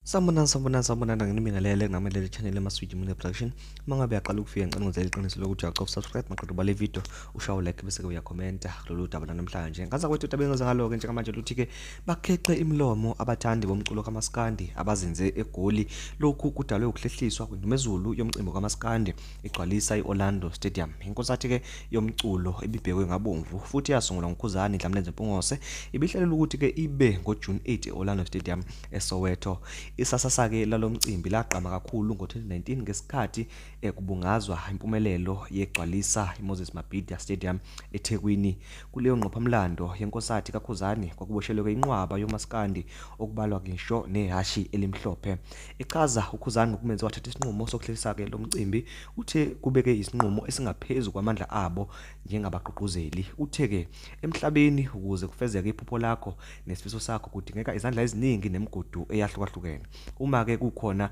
Sanibonani, sanibonani, sanibonani, nginibingelele kunamele channel Emaswidi Media Production. Uma ngabe uyaqala ukufika, ngicela ungenzele iqiniso lokuthi uyacofa subscribe, maqeda ubale video, ushaye like, bese-ke uyakhomenta kulolu daba lanamhlanje. Ngaza kwethu udaba engiza ngalo-ke njengamanje luthi-ke bakhexe imilomo abathandi bomculo kaMaskandi abazinze eGoli. Lokhu kudalwe ukuhlehliswa kwendumezulu yomcimbi kaMaskandi igcwalisa i-Orlando Stadium. Inkonsathi-ke yomculo ebibhekwe ngabomvu futhi yasungulwa nguKhuzani Dlamlenze Mpungose ibihlelelwe ukuthi-ke ibe ngoJune 8 e-Orlando Stadium eSoweto. Isasasa-ke lalo mcimbi lagqama kakhulu ngo-2019 ngesikhathi kubungazwa impumelelo yegcwalisa iMoses Mabhida Stadium eThekwini. Kuleyo ngqophamlando yenkosathi kaKhuzani kwakuboshelwe inqwaba yomaskandi okubalwa ngisho nehhashi elimhlophe. Echaza uKhuzani ngokumenza wathatha isinqumo sokuhlehlisa-ke lo mcimbi, uthe kubeke isinqumo esingaphezu kwamandla abo njengabagqugquzeli. Uthe-ke emhlabeni ukuze kufezeke iphupho lakho nesifiso sakho kudingeka izandla eziningi nemigudu eyahlukahlukene. Uma-ke kukhona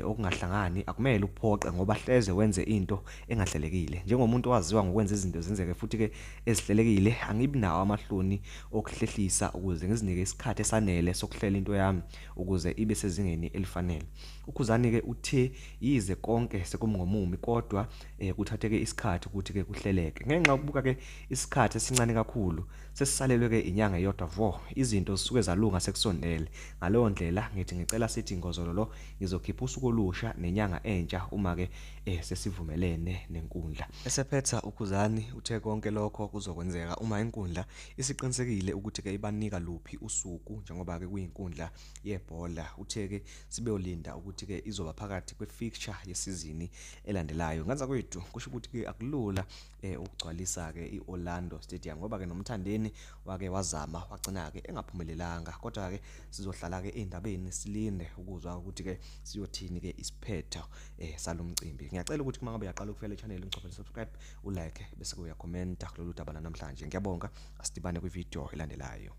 okungahlangani akumele uphoqe ngoba hleze wenze into engahlelekile. Njengomuntu owaziwa ngokwenza izinto zenzeke futhi-ke ezihlelekile, angibi nawo amahloni okuhlehlisa ukuze ngizinike isikhathi esanele sokuhlela into yami ukuze ibe sezingeni elifanele. UKhuzani-ke uthe yize konke sekumngomumi kodwa kuthatheke isikhathi ukuthi-ke kuhleleke. Ngenxa yokubuka-ke isikhathi esincane kakhulu, sesisalelwe-ke inyanga eyodwa vo, izinto zisuke zalunga sekusondele. Ngaleyo ndlela ngithi ngicela sithi ngozololo ngizokhipha usuku olusha nenyanga entsha uma-ke sesivumelene nenkundla. Esephetha uKhuzani uthe konke lokho kuzokwenzeka uma inkundla isiqinisekile ukuthi-ke ibanika luphi usuku njengoba-ke kuyinkundla yebhola. Uthe-ke sibeyolinda ukuthi-ke izoba phakathi kwe-fixture yesizini elandelayo. Ngenza kwethu kusho ukuthi-ke akulula ukugcwalisa-ke i-Orlando Stadium ngoba-ke noMthandeni wake wazama wagcina-ke engaphumelelanga, kodwa-ke sizohlala-ke ey'ndabeni silinde ukuzwa ukuthi-ke siyothini-ke isiphetho salo mcimbi. Ngiyacela ukuthi uma ngabe uyaqala ukufika le channel ungicophele subscribe, ulike, bese-ke uyakhomenta kulolu daba lanamhlanje. Ngiyabonga, asidibane kwividiyo elandelayo.